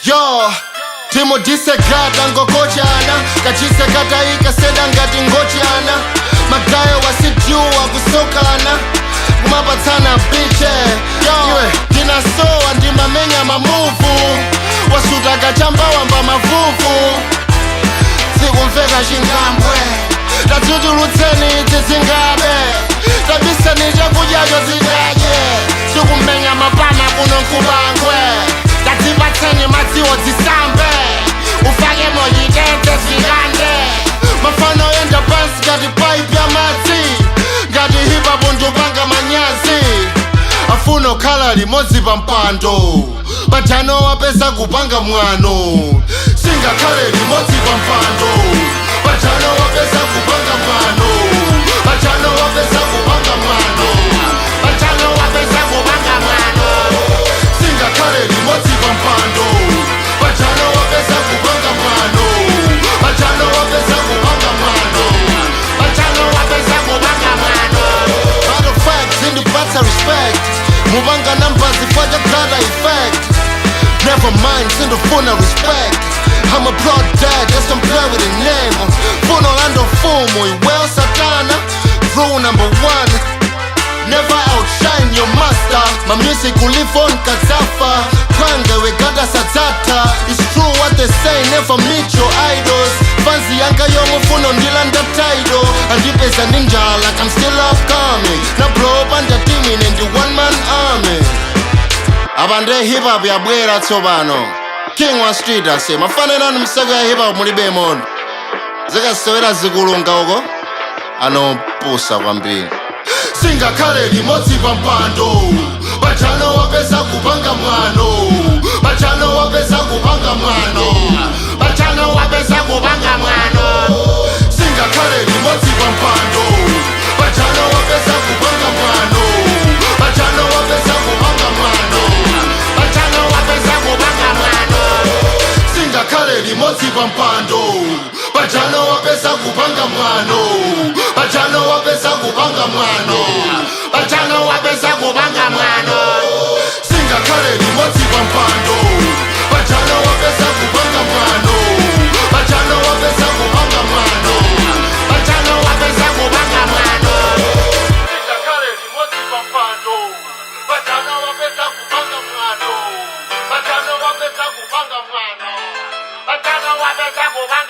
Yo, timudisegata ngokochana, kachisekataika seda ngati ngochana, magayo wasijuwa kusokana, kumapatsana biche. Iwe ndinasowa, ndimamenya mamuvu, wasuta kachamba wamba mavuvu, zikumveka chingambwe. Tadzutulutseni idzi zingabe, tabisani chakudyacho zidadye, sikumenya mapama kuno nkubangwe. Tadzipatseni madziwo dzisambe, ufake moyitete zikande. Mafano yenda pansi ngati pipe ya madzi, ngati hip hop ndupanga manyazi. Afuna okhala limodzi pa mpando, pajano wapeza kupanga mwano. Singakhale limodzi pa mpando, pajano wapeza kupanga mwano, pajano wapeza kupanga mwano, pajano wapeza kupanga mwano. Singakhale limodzi pa mpando, pajano wapeza kupanga mwano, pajano wapeza kupanga mwano, pajano wapeza kupanga mwano. Matter of fact, zindipatsa respect, mupanga numbers ifanya gada effect. Never mind, sindifuna respect. I'm a proud dad, just don't play with the name. Funa Orlando Fumu, iweo Satana. Rule number one, never outshine your master. My music will live on Kazafa. Kwange we gada sadzata. It's true what they say, never meet your idols. Fanzi yanga yomufuno ndilanda title. Andipeza ninja like I'm still upcoming. Na blow up under team in the one man army. Apa nde hip hop yabwera tsopano. King wa street ase mafanana msaka ya hip hop mulibe mono. Zikasewera zikulunga uko. Anopusa kwambiri. Singakhale limodzi pa mpando, pajano wapeza kupanga mwano, pajano wapeza kupanga mwano, pajano wapeza kupanga mwano. Singakhale limodzi pa mpando, pajano wapeza kupanga mwano, pajano wapeza kupanga mwano, pajano wapeza kupanga mwano. Singakhale limodzi pa mpando, pajano wapeza kupanga mwano, pajano wapeza kupanga mwano, pajano wapeza kupanga mwano. Singakhale limodzi pa mpando, pajano wapeza kupanga mwano, pajano wapeza kupanga mwano, pajano wapeza kupanga mwano. Singakhale limodzi pa mpando, pajano wapeza kupanga mwano, pajano wapeza kupanga mwano, pajano wapeza kupanga.